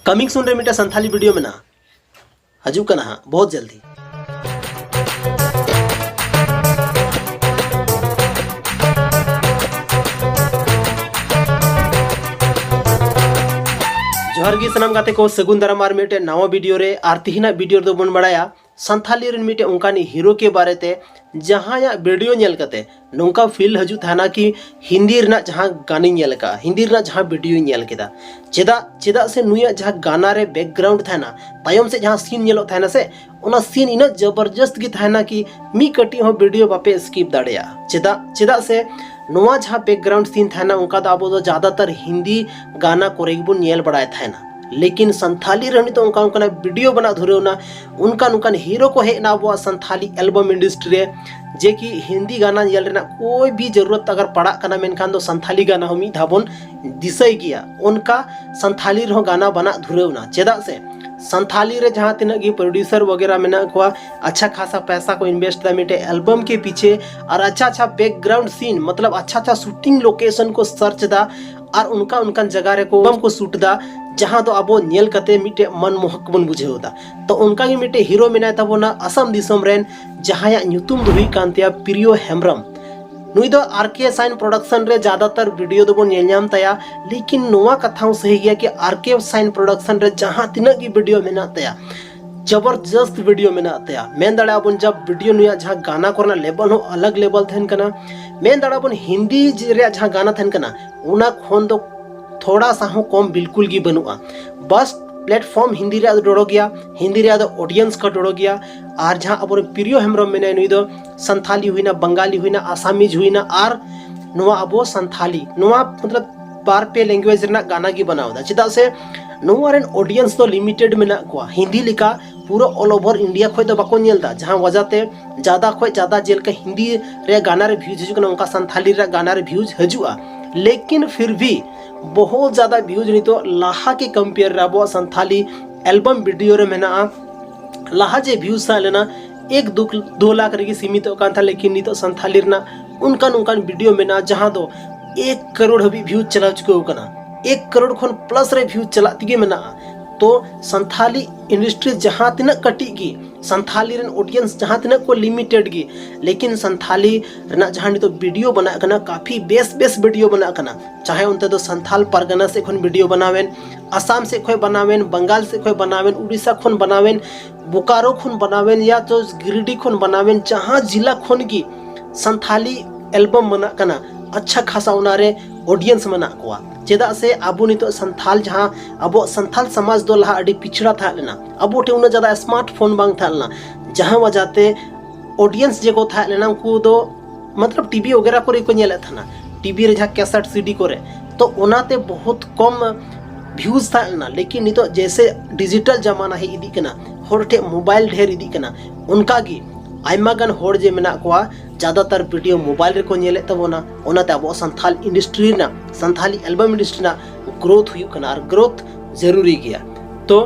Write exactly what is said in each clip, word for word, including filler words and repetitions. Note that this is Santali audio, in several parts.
Coming soon ᱨᱮ ᱢᱤᱫᱴᱮᱱ ᱥᱟᱱᱛᱷᱟᱞᱤ ᱵᱷᱤᱰᱤᱭᱳ ᱢᱮᱱᱟᱜᱼᱟ, ᱦᱤᱡᱩᱜ ᱠᱟᱱᱟ ᱦᱟᱸᱜ ᱵᱚᱦᱩᱛ ᱡᱚᱞᱫᱤ᱾ ᱡᱚᱦᱟᱨ ᱜᱮ ᱥᱟᱱᱟᱢ ᱜᱟᱛᱮ ᱠᱚ, ᱥᱟᱹᱜᱩᱱ ᱫᱟᱨᱟᱢ ᱟᱨ ᱢᱤᱫᱴᱮᱱ ᱱᱟᱣᱟ ᱵᱷᱤᱰᱤᱭᱳ ᱨᱮ᱾ ᱟᱨ ᱛᱤᱦᱤᱧᱟᱜ ᱵᱷᱤᱰᱤᱭᱳ ᱨᱮᱫᱚ ᱵᱚᱱ ᱵᱟᱲᱟᱭᱟ ᱥᱟᱱᱛᱷᱟᱞᱤ ᱨᱮᱱ ᱢᱤᱫᱴᱮᱱ ᱚᱱᱠᱟᱱ ᱦᱤᱨᱳ ᱠᱮ ᱵᱟᱨᱮ ᱛᱮ, ᱡᱟᱦᱟᱸᱭᱟᱜ ᱵᱷᱤᱰᱤᱭᱳ ᱧᱮᱞ ᱠᱟᱛᱮ ᱱᱚᱝᱠᱟ ᱯᱷᱤᱞ ᱦᱤᱡᱩᱜ ᱛᱟᱦᱮᱱᱟ ᱠᱤ ᱦᱤᱱᱫᱤ ᱨᱮᱱᱟᱜ ᱡᱟᱦᱟᱸ ᱜᱟᱱᱤᱧ ᱧᱮᱞ ᱟᱠᱟᱫᱼᱟ, ᱦᱤᱱᱫᱤ ᱨᱮᱱᱟᱜ ᱡᱟᱦᱟᱸ ᱵᱷᱤᱰᱤᱭᱳᱧ ᱧᱮᱞ ᱠᱮᱫᱟ᱾ ᱪᱮᱫᱟᱜ ᱪᱮᱫᱟᱜ ᱥᱮ ᱱᱩᱭᱟᱜ ᱡᱟᱦᱟᱸ ᱜᱟᱱᱟ ᱨᱮ ᱵᱮᱠᱜᱨᱟᱣᱩᱱᱰ ᱛᱟᱦᱮᱱᱟ, ᱛᱟᱭᱚᱢ ᱥᱮᱫ ᱡᱟᱦᱟᱸ ᱥᱤᱱ ᱧᱮᱞᱚᱜ ᱛᱟᱦᱮᱱᱟ ᱥᱮ, ᱚᱱᱟ ᱥᱤᱱ ᱤᱱᱟᱹᱜ ᱡᱚᱵᱚᱨᱡᱚᱥᱛ ᱜᱮ ᱛᱟᱦᱮᱱᱟ ᱠᱤ ᱢᱤᱫ ᱠᱟᱹᱴᱤᱡ ᱦᱚᱸ ᱵᱷᱤᱰᱤᱭᱳ ᱵᱟᱯᱮ ᱥᱠᱤᱯ ᱫᱟᱲᱮᱭᱟᱜᱼᱟ᱾ ᱪᱮᱫᱟᱜ ᱪᱮᱫᱟᱜ ᱥᱮ ᱱᱚᱣᱟ ᱡᱟᱦᱟᱸ ᱵᱮᱠᱜᱨᱟᱣᱩᱱᱰ ᱥᱤᱱ ᱛᱟᱦᱮᱱᱟ, ᱚᱱᱠᱟ ᱫᱚ ᱟᱵᱚ ᱫᱚ ᱡᱟᱫᱟᱛᱟᱨ ᱦᱤᱱᱫᱤ ᱜᱟᱱᱟ ᱠᱚᱨᱮ ᱜᱮᱵᱚᱱ ᱧᱮᱞ ᱵᱟᱲᱟᱭ ᱛᱟᱦᱮᱱᱟ᱾ ᱞᱮᱠᱤᱱ ᱥᱟᱱᱛᱷᱟᱞᱤ ᱨᱮᱦᱚᱸ ᱱᱤᱛᱚᱜ ᱚᱱᱠᱟ ᱚᱱᱠᱟᱱᱟᱜ ᱵᱷᱤᱰᱤᱭᱳ ᱵᱮᱱᱟᱣ ᱫᱷᱩᱨᱟᱹᱣ ᱮᱱᱟ, ᱚᱱᱠᱟᱱ ᱚᱱᱠᱟᱱ ᱦᱤᱨᱳ ᱠᱚ ᱦᱮᱡ ᱮᱱᱟ ᱟᱵᱚᱣᱟᱜ ᱥᱟᱱᱛᱷᱟᱞᱤ ᱮᱞᱵᱟᱢ ᱤᱱᱰᱟᱥᱴᱨᱤ ᱨᱮ, ᱡᱮ ᱠᱤ ᱦᱤᱱᱫᱤ ᱜᱟᱱᱟ ᱧᱮᱞ ᱨᱮᱱᱟᱜ ᱠᱳᱭ ᱵᱷᱤ ᱡᱟᱹᱨᱩᱨᱚᱛ ᱟᱜᱟᱨ ᱯᱟᱲᱟᱜ ᱠᱟᱱᱟ, ᱢᱮᱱᱠᱷᱟᱱ ᱫᱚ ᱥᱟᱱᱛᱷᱟᱞᱤ ᱜᱟᱱᱟ ᱦᱚᱸ ᱢᱤᱫ ᱫᱷᱟᱣ ᱵᱚᱱ ᱫᱤᱥᱟᱹᱭ ᱜᱮᱭᱟ᱾ ᱚᱱᱠᱟ ᱥᱟᱱᱛᱷᱟᱞᱤ ᱨᱮᱦᱚᱸ ᱜᱟᱱᱟ ᱵᱟᱱᱟᱜ ᱫᱷᱩᱨᱟᱹᱣ ᱮᱱᱟ᱾ ᱪᱮᱫᱟᱜ ᱥᱮ ᱥᱟᱱᱛᱷᱟᱞᱤ ᱨᱮ ᱡᱟᱦᱟᱸ ᱛᱤᱱᱟᱹᱜ ᱜᱮ ᱯᱨᱚᱰᱭᱩᱥᱟᱨ ᱵᱟᱜᱮᱨᱟ ᱢᱮᱱᱟᱜ ᱠᱚᱣᱟ, ᱟᱪᱪᱷᱟ ᱠᱷᱟᱥᱟ ᱯᱟᱭᱥᱟ ᱠᱚ ᱤᱱᱵᱷᱮᱥᱴ ᱮᱫᱟ ᱢᱤᱫᱴᱮᱡ ᱮᱞᱵᱟᱢ ᱠᱮ ᱯᱤᱪᱷᱮ, ᱟᱨ ᱟᱪᱪᱷᱟ ᱟᱪᱪᱷᱟ ᱵᱮᱠᱜᱨᱟᱣᱩᱱᱰ ᱥᱤᱱ, ᱢᱚᱛᱞᱚᱵ ᱟᱪᱪᱷᱟ ᱟᱪᱪᱷᱟ ᱥᱩᱴᱤᱝ ᱞᱳᱠᱮᱥᱚᱱ ᱠᱚ ᱥᱟᱨᱪ ᱮᱫᱟ, ᱟᱨ ᱚᱱᱠᱟ ᱚᱱᱠᱟᱱ ᱡᱟᱭᱜᱟ ᱨᱮᱠᱚ ᱮᱞᱵᱟᱢ ᱠᱚ ᱥᱩᱴ ᱮᱫᱟ, ᱡᱟᱦᱟᱸ ᱫᱚ ᱟᱵᱚ ᱧᱮᱞ ᱠᱟᱛᱮ ᱢᱤᱫᱴᱮᱡ ᱢᱟᱱ ᱢᱳᱦᱚᱠ ᱵᱚᱱ ᱵᱩᱡᱷᱟᱹᱣ ᱮᱫᱟ᱾ ᱛᱚ ᱚᱱᱠᱟ ᱜᱮ ᱢᱤᱫᱴᱮᱡ ᱦᱤᱨᱳ ᱢᱮᱱᱟᱭ ᱛᱟᱵᱚᱱᱟ ᱟᱥᱟᱢ ᱫᱤᱥᱚᱢ ᱨᱮᱱ, ᱡᱟᱦᱟᱸᱭᱟᱜ ᱧᱩᱛᱩᱢ ᱫᱚ ᱦᱩᱭᱩᱜ ᱠᱟᱱ ᱛᱟᱭᱟ ᱯᱨᱤᱭᱳ ᱦᱮᱢᱵᱨᱚᱢ᱾ ᱱᱩᱭ ᱫᱚ ᱟᱨ ᱠᱮ ᱥᱟᱭᱤᱱ ᱯᱨᱚᱰᱟᱠᱥᱚᱱ ᱨᱮ ᱡᱟᱫᱟᱛᱟᱨ ᱵᱷᱤᱰᱤᱭᱳ ᱫᱚᱵᱚᱱ ᱧᱮᱞ ᱧᱟᱢ ᱛᱟᱭᱟ, ᱞᱮᱠᱤᱱ ᱱᱚᱣᱟ ᱠᱟᱛᱷᱟ ᱦᱚᱸ ᱥᱟᱹᱦᱤ ᱜᱮᱭᱟ ᱠᱤ ᱟᱨ ᱠᱮ ᱥᱟᱭᱤᱱ ᱯᱨᱚᱰᱟᱠᱥᱚᱱ ᱨᱮ ᱡᱟᱦᱟᱸ ᱛᱤᱱᱟᱹᱜ ᱜᱮ ᱵᱷᱤᱰᱤᱭᱳ ᱢᱮᱱᱟᱜ ᱛᱟᱭᱟ, ᱡᱚᱵᱚᱨᱡᱚᱥᱛ ᱵᱷᱤᱰᱤᱭᱳ ᱢᱮᱱᱟᱜ ᱛᱟᱭᱟ᱾ ᱢᱮᱱ ᱫᱟᱲᱮᱭᱟᱜᱼᱟ ᱵᱚᱱ ᱡᱟᱵ ᱵᱷᱤᱰᱤᱭᱳ ᱱᱩᱭᱟᱜ ᱡᱟᱦᱟᱸ ᱜᱟᱱᱟ ᱠᱚᱨᱮᱱᱟᱜ ᱞᱮᱵᱮᱞ ᱦᱚᱸ ᱟᱞᱟᱜᱽ ᱞᱮᱵᱮᱞ ᱛᱟᱦᱮᱱ ᱠᱟᱱᱟ᱾ ᱢᱮᱱ ᱫᱟᱲᱮᱭᱟᱜᱼᱟ ᱵᱚᱱ ᱦᱤᱱᱫᱤ ᱨᱮᱭᱟᱜ ᱡᱟᱦᱟᱸ ᱜᱟᱱᱟ ᱛᱟᱦᱮᱱ ᱠᱟᱱᱟ, ᱚᱱᱟ ᱠᱷᱚᱱ ᱫᱚ ᱛᱷᱚᱲᱟ ᱥᱟ ᱦᱚᱸ ᱠᱚᱢ ᱵᱤᱞᱠᱩᱞ ᱜᱮ ᱵᱟᱹᱱᱩᱜᱼᱟ᱾ ᱵᱟᱥ ᱯᱞᱮᱴᱯᱷᱚᱨᱢ ᱦᱤᱱᱫᱤ ᱨᱮᱭᱟᱜ ᱫᱚ ᱰᱚᱲᱚ ᱜᱮᱭᱟ, ᱦᱤᱱᱫᱤ ᱨᱮᱭᱟᱜ ᱫᱚ ᱚᱰᱤᱭᱮᱱᱥ ᱠᱚ ᱰᱚᱲᱚ ᱜᱮᱭᱟ᱾ ᱟᱨ ᱡᱟᱦᱟᱸ ᱟᱵᱚᱨᱮᱱ ᱯᱨᱤᱭᱳ ᱦᱮᱢᱵᱨᱚᱢ ᱢᱮᱱᱟᱭᱟ, ᱱᱩᱭ ᱫᱚ ᱥᱟᱱᱛᱷᱟᱞᱤ ᱦᱩᱭᱱᱟ, ᱵᱟᱝᱜᱟᱞᱤ ᱦᱩᱭᱱᱟ, ᱟᱥᱟᱢᱤᱡᱽ ᱦᱩᱭᱱᱟ, ᱟᱨ ᱱᱚᱣᱟ ᱟᱵᱚ ᱥᱟᱱᱛᱷᱟᱞᱤ, ᱱᱚᱣᱟ ᱢᱚᱛᱞᱚᱵ ᱵᱟᱨ ᱯᱮ ᱞᱮᱝᱜᱩᱭᱮᱡᱽ ᱨᱮᱱᱟᱜ ᱜᱟᱱᱟ ᱜᱮ ᱵᱮᱱᱟᱣ ᱮᱫᱟ᱾ ᱪᱮᱫᱟᱜ ᱥᱮ ᱱᱚᱣᱟ ᱨᱮᱱ ᱚᱰᱤᱭᱮᱱᱥ ᱫᱚ ᱞᱤᱢᱤᱴᱮᱰ ᱢᱮᱱᱟᱜ ᱠᱚᱣᱟ᱾ ᱦᱤᱱᱫᱤ ᱞᱮᱠᱟ ᱯᱩᱨᱟᱹ ᱚᱞ ᱳᱵᱷᱟᱨ ᱤᱱᱰᱤᱭᱟ ᱠᱷᱚᱱ ᱫᱚ ᱵᱟᱠᱚ ᱧᱮᱞ ᱮᱫᱟ, ᱡᱟᱦᱟᱸ ᱣᱟᱡᱟ ᱛᱮ ᱡᱟᱫᱟ ᱠᱷᱚᱱ ᱡᱟᱫᱟ ᱡᱮᱞᱮᱠᱟ ᱦᱤᱱᱫᱤ ᱨᱮᱭᱟᱜ ᱜᱟᱱᱟ ᱨᱮ ᱵᱷᱤᱭᱩᱡᱽ ᱦᱤᱡᱩᱜ ᱠᱟᱱᱟ, ᱚᱱᱠᱟ ᱥᱟᱱᱛᱷᱟᱞᱤ ᱨᱮᱭᱟᱜ ᱜᱟᱱᱟ ᱨᱮ ᱵᱷᱤᱭᱩᱡᱽ ᱦᱤᱡᱩᱜᱼᱟ᱾ ᱞᱮᱠᱤᱱ ᱯᱷᱤᱨ ᱵᱷᱤ ᱵᱚᱦᱩᱛ ᱡᱟᱫᱟ ᱵᱷᱤᱭᱩᱡᱽ ᱱᱤᱛᱚᱜ ᱞᱟᱦᱟ ᱠᱮ ᱠᱚᱢᱯᱮᱭᱟᱨ ᱨᱮ ᱟᱵᱚᱣᱟᱜ ᱥᱟᱱᱛᱷᱟᱞᱤ ᱮᱞᱵᱟᱢ ᱵᱷᱤᱰᱤᱭᱳ ᱨᱮ ᱢᱮᱱᱟᱜᱼᱟ᱾ ᱞᱟᱦᱟ ᱡᱮ ᱵᱷᱤᱭᱩᱡᱽ ᱛᱟᱦᱮᱸ ᱞᱮᱱᱟ ᱮᱠ ᱫᱩ, ᱫᱩ ᱞᱟᱠᱷ ᱨᱮᱜᱮ ᱥᱤᱢᱤᱛᱚᱜ ᱠᱟᱱ ᱛᱟᱦᱮᱸ, ᱞᱮᱠᱤᱱ ᱱᱤᱛᱚᱜ ᱥᱟᱱᱛᱷᱟᱞᱤ ᱨᱮᱱᱟᱜ ᱚᱱᱠᱟᱱ ᱚᱱᱠᱟᱱ ᱵᱷᱤᱰᱤᱭᱳ ᱢᱮᱱᱟᱜᱼᱟ ᱡᱟᱦᱟᱸ ᱫᱚ ᱮᱠ ᱠᱟᱨᱳᱲ ᱦᱟᱹᱵᱤᱡ ᱵᱷᱤᱭᱩᱡᱽ ᱪᱟᱞᱟᱣ ᱪᱩᱠᱟᱹᱣ ᱠᱟᱱᱟ᱾ ᱮᱠ ᱠᱟᱨᱳᱲ ᱠᱷᱚᱱ ᱯᱞᱟᱥ ᱨᱮ ᱵᱷᱤᱭᱩ ᱪᱟᱞᱟᱜ ᱛᱮᱜᱮ ᱢᱮᱱᱟᱜᱼᱟ᱾ ᱛᱚ ᱥᱟᱱᱛᱷᱟᱞᱤ ᱤᱱᱰᱟᱥᱴᱨᱤ ᱡᱟᱦᱟᱸ ᱛᱤᱱᱟᱹᱜ ᱠᱟᱹᱴᱤᱡ ᱜᱮ, ᱥᱟᱱᱛᱷᱟᱞᱤ ᱨᱮᱱ ᱚᱰᱤᱭᱮᱱᱥ ᱡᱟᱦᱟᱸ ᱛᱤᱱᱟᱹᱜ ᱠᱚ ᱞᱤᱢᱤᱴᱮᱰ ᱜᱮ, ᱞᱮᱠᱤᱱ ᱥᱟᱱᱛᱷᱟᱞᱤ ᱨᱮᱱᱟᱜ ᱡᱟᱦᱟᱸ ᱱᱤᱛᱚᱜ ᱵᱷᱤᱰᱤᱭᱳ ᱵᱮᱱᱟᱜ ᱠᱟᱱᱟ, ᱠᱟᱯᱷᱤ ᱵᱮᱥ ᱵᱮᱥ ᱵᱷᱤᱰᱤᱭᱳ ᱵᱮᱱᱟᱜ ᱠᱟᱱᱟ, ᱪᱟᱦᱮ ᱚᱱᱛᱮ ᱫᱚ ᱥᱟᱱᱛᱷᱟᱞ ᱯᱟᱨᱜᱟᱱᱟ ᱥᱮᱫ ᱠᱷᱚᱱ ᱵᱷᱤᱰᱤᱭᱳ ᱵᱮᱱᱟᱣᱮᱱ, ᱟᱥᱟᱢ ᱥᱮᱫ ᱠᱷᱚᱱ ᱵᱮᱱᱟᱣᱮᱱ, ᱵᱟᱝᱜᱟᱞ ᱥᱮᱫ ᱠᱷᱚᱱ ᱵᱮᱱᱟᱣᱮᱱ, ᱩᱲᱤᱥᱥᱟ ᱠᱷᱚᱱ ᱵᱮᱱᱟᱣᱮᱱ, ᱵᱳᱠᱟᱨᱳ ᱠᱷᱚᱱ ᱵᱮᱱᱟᱣᱮᱱ, ᱭᱟ ᱛᱚ ᱜᱤᱨᱤᱰᱤ ᱠᱷᱚᱱ ᱵᱮᱱᱟᱣᱮᱱ, ᱡᱟᱦᱟᱸ ᱡᱤᱞᱟ ᱠᱷᱚᱱ ᱜᱮ ᱥᱟᱱᱛᱷᱟᱞᱤ ᱮᱞᱵᱟᱢ ᱵᱮᱱᱟᱜ ᱠᱟᱱᱟ, ᱟᱪᱪᱷᱟ ᱠᱷᱟᱥᱟ ᱚᱱᱟᱨᱮ ᱚᱰᱤᱭᱮᱱᱥ ᱢᱮᱱᱟᱜ ᱠᱚᱣᱟ᱾ ᱪᱮᱫᱟᱜ ᱥᱮ ᱟᱵᱚ ᱱᱤᱛᱚᱜ ᱥᱟᱱᱛᱷᱟᱞ, ᱡᱟᱦᱟᱸ ᱟᱵᱚᱣᱟᱜ ᱥᱟᱱᱛᱷᱟᱞ ᱥᱚᱢᱟᱡᱽ ᱫᱚ ᱞᱟᱦᱟ ᱟᱹᱰᱤ ᱯᱤᱪᱷᱲᱟ ᱛᱟᱦᱮᱸ ᱞᱮᱱᱟ, ᱟᱵᱚ ᱴᱷᱮᱱ ᱩᱱᱟᱹᱜ ᱡᱟᱫᱟ ᱥᱢᱟᱨᱴ ᱯᱷᱳᱱ ᱵᱟᱝ ᱛᱟᱦᱮᱸ ᱞᱮᱱᱟ, ᱡᱟᱦᱟᱸ ᱣᱟᱡᱟᱛᱮ ᱚᱰᱤᱭᱮᱱᱥ ᱡᱮᱠᱚ ᱛᱟᱦᱮᱸ ᱞᱮᱱᱟ ᱩᱱᱠᱩ ᱫᱚ ᱢᱚᱛᱞᱚᱵ ᱴᱤᱵᱷᱤ ᱣᱟᱜᱮᱨᱟ ᱠᱚᱨᱮ ᱠᱚ ᱧᱮᱞᱮᱫ ᱛᱟᱦᱮᱱᱟ, ᱴᱤᱵᱷᱤ ᱨᱮ ᱡᱟᱦᱟᱸ ᱠᱮᱥᱮᱴ ᱥᱤᱰᱤ ᱠᱚᱨᱮ, ᱛᱚ ᱚᱱᱟᱛᱮ ᱵᱚᱦᱩᱛ ᱠᱚᱢ ᱵᱷᱤᱭᱩᱡᱽ ᱛᱟᱦᱮᱸ ᱞᱮᱱᱟ᱾ ᱞᱮᱠᱤᱱ ᱱᱤᱛᱚᱜ ᱡᱮᱭᱥᱮ ᱰᱤᱡᱤᱴᱟᱞ ᱡᱟᱢᱟᱱᱟ ᱦᱮᱡ ᱤᱫᱤᱜ ᱠᱟᱱᱟ, ᱦᱚᱲ ᱴᱷᱮᱱ ᱢᱳᱵᱟᱭᱤᱞ ᱰᱷᱮᱨ ᱤᱫᱤᱜ ᱠᱟᱱᱟ, ᱚᱱᱠᱟ ᱜᱮ ᱟᱭᱢᱟ ᱜᱟᱱ ᱦᱚᱲ ᱡᱮ ᱢᱮᱱᱟᱜ ᱠᱚᱣᱟ, ᱡᱟᱫᱟᱛᱟᱨ ᱵᱷᱤᱰᱤᱭᱳ ᱢᱳᱵᱟᱭᱤᱞ ᱨᱮᱠᱚ ᱧᱮᱞᱮᱫ ᱛᱟᱵᱚᱱᱟ᱾ ᱚᱱᱟᱛᱮ ᱟᱵᱚᱣᱟᱜ ᱥᱟᱱᱛᱷᱟᱞ ᱤᱱᱰᱟᱥᱴᱨᱤ ᱨᱮᱱᱟᱜ, ᱥᱟᱱᱛᱷᱟᱞᱤ ᱮᱞᱵᱟᱢ ᱤᱱᱰᱟᱥᱴᱨᱤ ᱨᱮᱱᱟᱜ ᱜᱨᱳᱛᱷ ᱦᱩᱭᱩᱜ ᱠᱟᱱᱟ, ᱟᱨ ᱜᱨᱳᱛᱷ ᱡᱟᱹᱨᱩᱨᱤ ᱜᱮᱭᱟ᱾ ᱛᱚ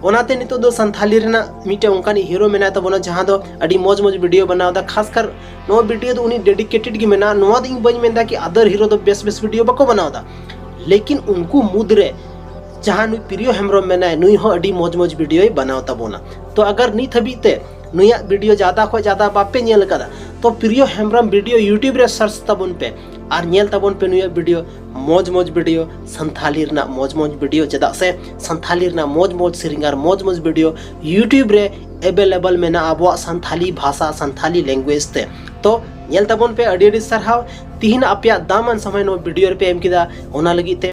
ᱚᱱᱟᱛᱮ ᱱᱤᱛᱚᱜ ᱫᱚ ᱥᱟᱱᱛᱷᱟᱞᱤ ᱨᱮᱱᱟᱜ ᱢᱤᱫᱴᱮᱱ ᱚᱱᱠᱟᱱᱤᱡ ᱦᱤᱨᱳ ᱢᱮᱱᱟᱭ ᱛᱟᱵᱚᱱᱟ, ᱡᱟᱦᱟᱸ ᱫᱚ ᱟᱹᱰᱤ ᱢᱚᱡᱽ ᱢᱚᱡᱽ ᱵᱷᱤᱰᱤᱭᱳ ᱵᱮᱱᱟᱣ ᱮᱫᱟ᱾ ᱠᱷᱟᱥ ᱠᱟᱨ ᱱᱚᱣᱟ ᱵᱷᱤᱰᱤᱭᱳ ᱫᱚ ᱩᱱᱤ ᱰᱮᱰᱤᱠᱮᱴᱮᱰ ᱜᱮ ᱢᱮᱱᱟᱜᱼᱟ᱾ ᱱᱚᱣᱟ ᱫᱚ ᱤᱧ ᱵᱟᱹᱧ ᱢᱮᱱᱫᱟ ᱠᱤ ᱟᱫᱟᱨ ᱦᱤᱨᱳ ᱫᱚ ᱵᱮᱥ ᱵᱮᱥ ᱵᱷᱤᱰᱤᱭᱳ ᱵᱟᱠᱚ ᱵᱮᱱᱟᱣ ᱮᱫᱟ, ᱞᱮᱠᱤᱱ ᱩᱱᱠᱩ ᱢᱩᱫᱽᱨᱮ ᱡᱟᱦᱟᱸ ᱱᱩᱭ ᱯᱨᱤᱭᱚ ᱦᱮᱢᱵᱨᱚᱢ ᱢᱮᱱᱟᱭ, ᱱᱩᱭ ᱦᱚᱸ ᱟᱹᱰᱤ ᱢᱚᱡᱽ ᱢᱚᱡᱽ ᱵᱷᱤᱰᱤᱭᱳᱭ ᱵᱮᱱᱟᱣ ᱛᱟᱵᱚᱱᱟ᱾ ᱛᱚ ᱟᱜᱟᱨ ᱱᱤᱛ ᱦᱟᱹᱵᱤᱡ ᱛᱮ ᱱᱩᱭᱟᱜ ᱵᱷᱤᱰᱤᱭᱳ ᱡᱟᱫᱟ ᱠᱷᱚᱱ ᱡᱟᱫᱟ ᱵᱟᱯᱮ ᱧᱮᱞ ᱟᱠᱟᱫᱟ, ᱛᱚ ᱯᱨᱤᱭᱚ ᱦᱮᱢᱵᱨᱚᱢ ᱵᱷᱤᱰᱤᱭᱳ YouTube ᱨᱮ ᱥᱟᱨᱪ ᱛᱟᱵᱚᱱ ᱯᱮ ᱟᱨ ᱧᱮᱞ ᱛᱟᱵᱚᱱ ᱯᱮ ᱱᱩᱭᱟᱜ ᱵᱷᱤᱰᱤᱭᱳ, ᱢᱚᱡᱽ ᱢᱚᱡᱽ ᱵᱷᱤᱰᱤᱭᱳ, ᱥᱟᱱᱛᱷᱟᱞᱤ ᱨᱮᱱᱟᱜ ᱢᱚᱡᱽ ᱢᱚᱡᱽ ᱵᱷᱤᱰᱤᱭᱳ᱾ ᱪᱮᱫᱟᱜ ᱥᱮ ᱥᱟᱱᱛᱷᱟᱞᱤ ᱨᱮᱱᱟᱜ ᱢᱚᱡᱽ ᱢᱚᱡᱽ ᱥᱮᱨᱮᱧ ᱟᱨ ᱢᱚᱡᱽ ᱢᱚᱡᱽ ᱵᱷᱤᱰᱤᱭᱳ YouTube ᱨᱮ ᱮᱵᱮᱞᱮᱵᱮᱞ ᱢᱮᱱᱟᱜᱼᱟ ᱟᱵᱚᱣᱟᱜ ᱥᱟᱱᱛᱷᱟᱞᱤ ᱵᱷᱟᱥᱟ, ᱥᱟᱱᱛᱷᱟᱞᱤ ᱞᱮᱝᱜᱩᱭᱮᱡᱽ ᱛᱮ᱾ ᱛᱚ ᱧᱮᱞ ᱛᱟᱵᱚᱱ ᱯᱮ, ᱟᱹᱰᱤ ᱟᱹᱰᱤ ᱥᱟᱨᱦᱟᱣ᱾ ᱛᱤᱦᱤᱧ ᱟᱯᱮᱭᱟᱜ ᱫᱟᱢᱟᱱ ᱥᱚᱢᱚᱭ ᱱᱚᱣᱟ ᱵᱷᱤᱰᱤᱭᱳ ᱨᱮᱯᱮ ᱮᱢ ᱠᱮᱫᱟ, ᱚᱱᱟ ᱞᱟᱹᱜᱤᱫ ᱛᱮ